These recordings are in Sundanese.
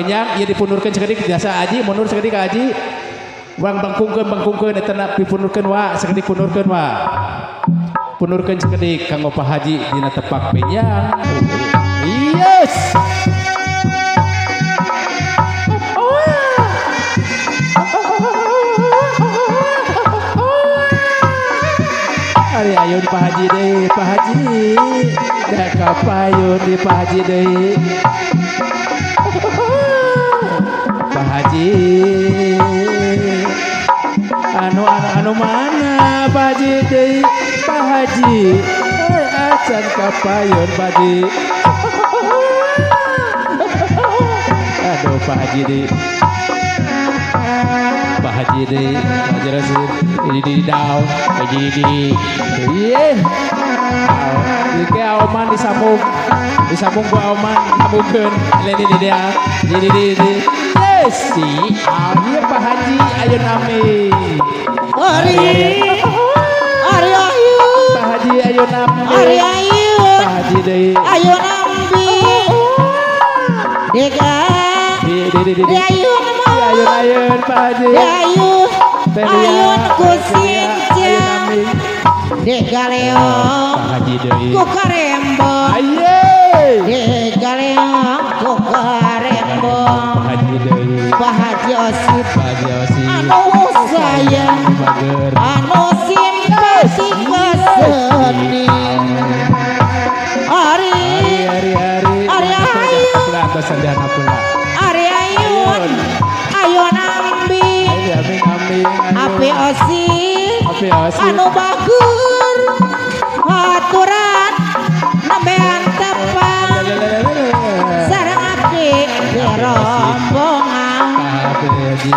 Benjang ieu dipundurkeun sakedik jasa Aji mundur sakedik ka Aji. Urang bangkungkeun eta na dipundurkeun wa sakedik pundurkeun wa. Pundurkeun sakedik kanggo Pak Haji dina tepak Benjang. Yes. Ari ayun Pak Haji deui, Pak Haji. Da kapayun di Pak Haji deui. Pak Haji. Anu anu anu mana Pak Haji deui, Pak Haji. Acan kapayun Pak Haji. Aduh Pak Haji deui. Pak Haji deui, Pak Haji Rasid, di daun, di ieu. Di aoman disambung, disambung ku aoman, sambungkeun. Di dia, di. Yes, si ieu Pak Haji ayeuna nami. Ari Ari ayun. Pak Haji ayeuna nami. Ari ayun. Pak Haji deui. Ayeuna nami. Dega. Di. Ayun ayun ayun Pak Haji. Ayun ayun ku sincang. Degaleong Pak Haji deui. Ku karembong. Aye. Degaleong ku karembong. Pak Haji deui. Pak Haji Osip. Pak Haji Osip. Anu sayang. Bager. Anu simpati kaseni. Ari ari ari ari ayun. Ari ayun. Ayun ambi. Api osi. Anu bagur. Aturan nembean tepang. Sareng abdi di rombongan.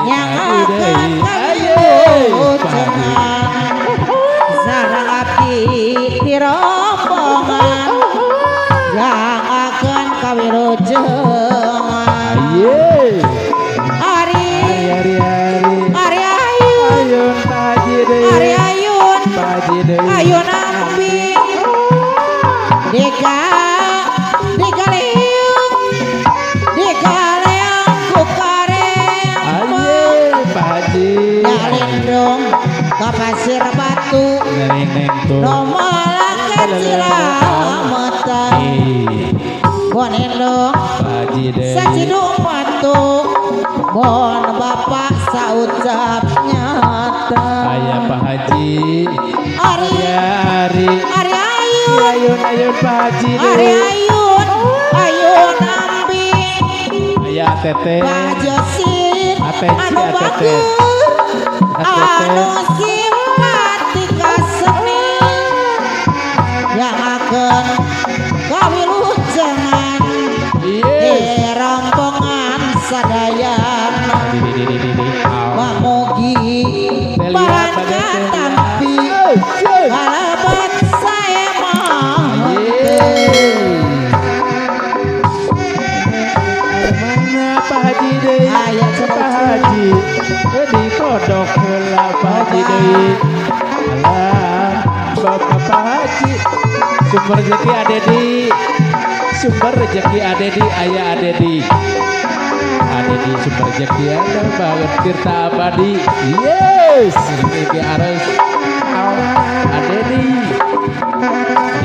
Yang akan kawilujengan. Sareng abdi di rombongan. Yang akan kawilujengan. Ari ari ari ari ayun. Ayun Pak Haji deui. Ari ayun. Pak Haji deui. Ayun ambi. Dega dega leung. Dega leung ku karembong. Aye Pak Haji. Nyalindung ka pasir batu. Neng No malaka cilametan. Bonendong Pak Haji deui. Saciduk batu. Bon bapak saucap nyata. Aya Pak Haji. Ari ari ari ayun. Ayun ayun Pak Haji deui. Ari ayun. Ayun ambi. Aya ATT. Pak Josin. ATC anu ATT. bagus. Anu simpati kaseni. Yang akan kawilujengan. Yes. Di rombongan sadayana. Pamugi bahan katampi kalabat saya mah. Mana Pak Haji deui? Aya Pak Haji di kodok heula Pak Haji deui. Alah, Bapak Pak Haji. Sumber rezeki Adedi. Sumber rezeki Adedi aya Adedi. Adedi sumber rezeki ada banget Tirta Abadi. Yes, rezeki ares. Adedi.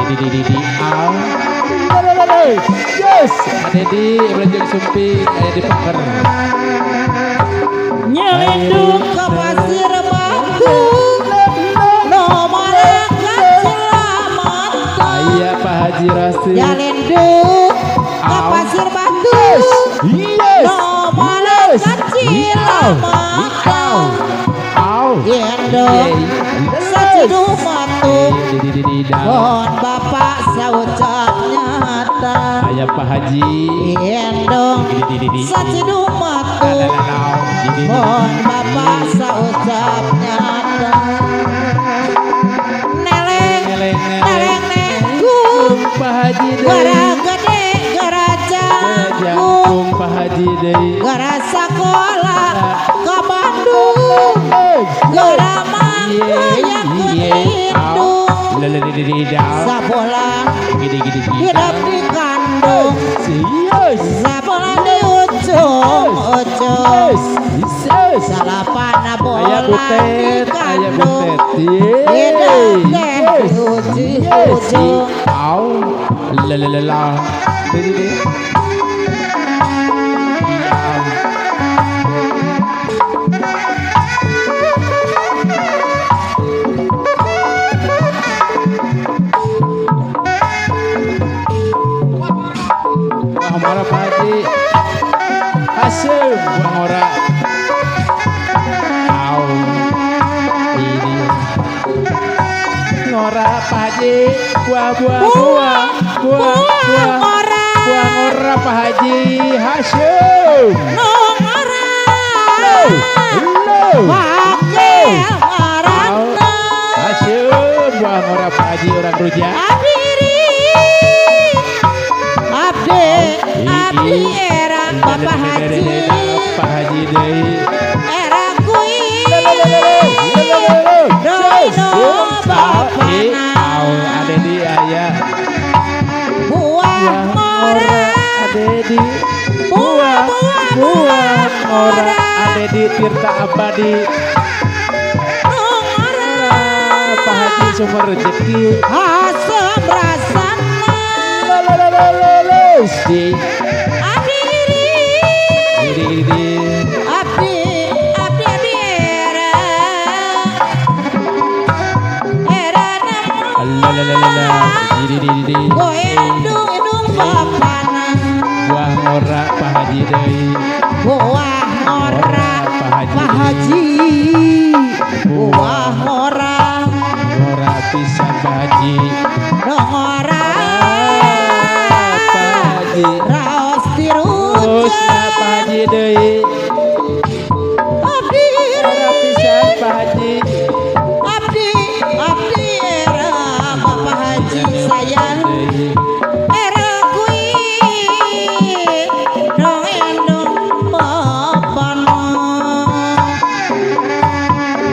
Di di au. Yes, Adedi belanja sumping aya di peker. Nyelindung ke pasir batu. No malaka cilamatan. Aya Pak Haji Rasid. Nyelindung ke pasir batu. Yes. No malaka cilamatan. Au. Nyelindung saciduk batu. Mohon bapak saucap nyata. Aya Pak Haji. Nyelindung saciduk batu. Mohon bapak saucap nyata. Neleng neleng nenggung Pak Haji deui. Gara gede gara jangkung. Pak Haji deui. Gara sekolah ke Bandung. Gara mangkoyak ke Indung. Sabola hidup di kandung. Bandung. Sabola di ujung-ujung. Salapan bola di kandung. Beda teh di ujung-ujung. La la la. Buah ngora Pak Haji. Haseum buah ngora. Au. Ini. Ngora Pak Haji. Buah buah buah buah buah ngora. Buah ngora Pak Haji. Haseum. Ngora. Lo. Haseum buah ngora Pak Haji orang rujak. Abdi era Bapak Haji. Pak Haji deui. Era kui. Doino bapana. Ade di aya. Buah ngora. Ade di. Buah buah ngora. Ade di Tirta Abadi. Ngora. Pak Haji sumber rezeki. Asem rasana. Di abdi di abdi abdi abdi era era la la la la di di di goendung endung bapana. Buah ngora Pak Haji deui. Buah ngora Pak Haji. Buah ngora ngora pisan Pak Haji. Ngora raos dirujak Pak Haji deui. Abdi ora pisan Pak Haji. Abdi abdi era Bapak Haji sayang. Era kui dong endong bapana.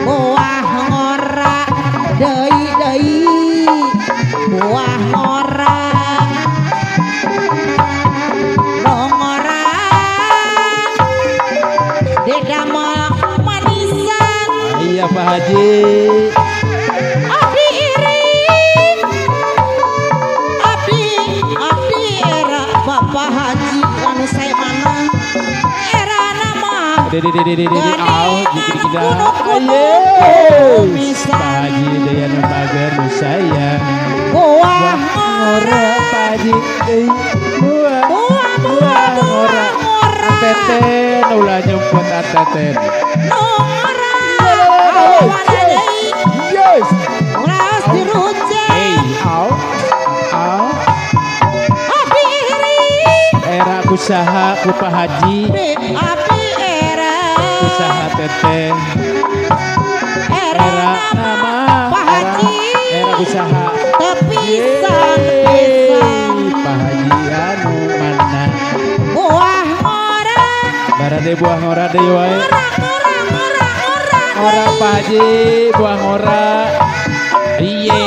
Buah ngora deui deui. Buah ngora. Iya Pak Haji. Abdi iri. Abdi abdi era Bapak Haji anu saya mana. Era nama. Di di di di di au gigi gigi. Pak Haji deui anu bager nu sayang. Buah ngora Pak Haji deui. Buah buah buah ngora. Ateten ulah nyumput ateten. Ngora. Yes. Raos dirujak. Hey, au. Au. Abdi iri. Era kusaha ku Pak Haji. Abdi era. Kusaha teteh. Era nama Pak Haji. Era kusaha. Tepisan pisan. Pak Haji anu mana? Buah ngora. Barade buah ngora deui wae. Ngora ngora ngora ngora. Ngora Pak Haji, buah ngora. Iye.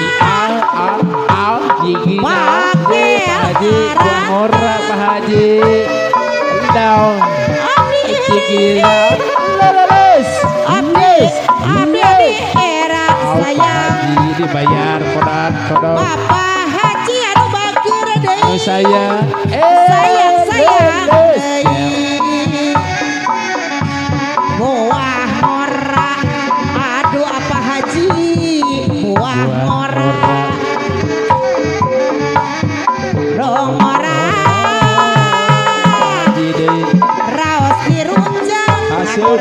Di al al al gigi. Pak Haji, buah ngora Pak Haji. Dau. Gigi. Leleles. Abdi abdi abdi era sayang. Haji dibayar kodak kodok. Bapak Haji anu bager deui. Sayang. Sayang sayang deui. Buah ngora. Aduh apa Haji. Buah ngora. Rong ngora. Raos dirunjang. Asup.